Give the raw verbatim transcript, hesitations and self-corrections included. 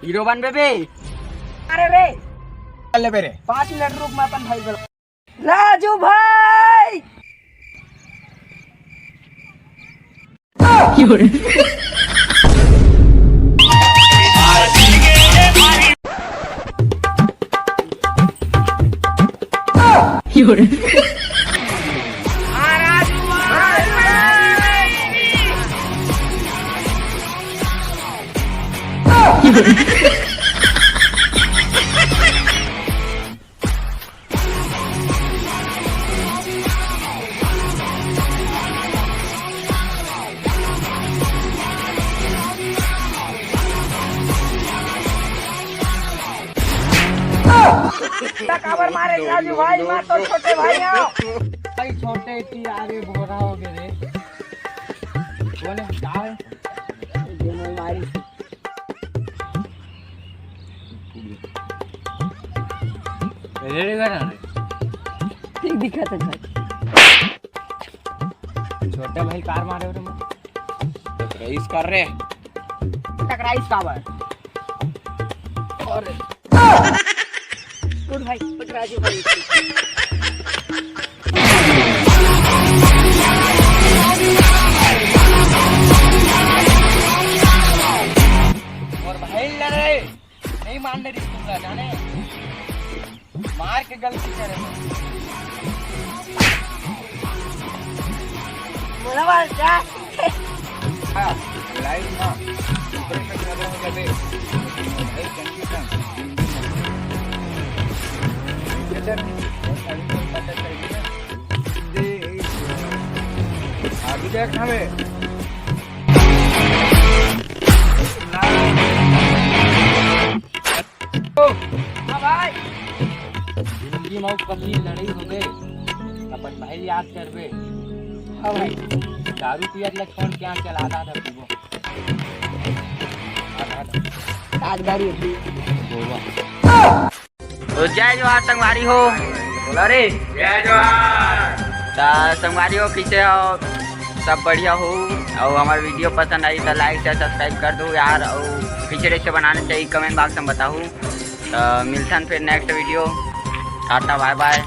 Hero बनबे बे। अरे रे, ले बे रे। पाँच मिनट रुक, मैं अपन भाई को। राजू भाई। काबर मारे राजू भाई, मार तो छोटे भाई आओ। भाई छोटे की आगे बोरा हो गए रे। बोले का है? ये मैं मारी। रेडी कर रे। ठीक दिखा था भाई। छोटे भाई कार मारे रे मैं। टकराइस कर रे। टकराइस काबर? और उठ भाई, उठ राजू भाई। और भाई लड़े, नहीं मानने दी तुमका, जाने? मार के गलती करे। बोला बाल क्या? हाँ, लाइव ना। ऊपर में क्या बोला मुझे बे? भाई, thank you, thank you। इधर, बहुत सारी बातें करेगी ना। अभी देख ना बे। हाँ भाई। जिंदगी में कभी लड़ाई हो गए, अपन भाई याद करबे। हाँ भाई। दारू पियत ला छोड़ के आके आधा आधा पीबो। आधा आधा। आज दारू। गोवा। तो जय जोहार संगवारी हो। बोला रे। जय जोहार। त संगवारी हो, कैसे हो? सब बढ़िया हो? और हमार वीडियो पसंद आई तो लाइक से सब्सक्राइब कर दो यार, और पीछे से बनाना चाहिए, कमेंट बॉक्स में बताओ। तो मिलथन फिर नेक्स्ट वीडियो। टाटा बाय बाय।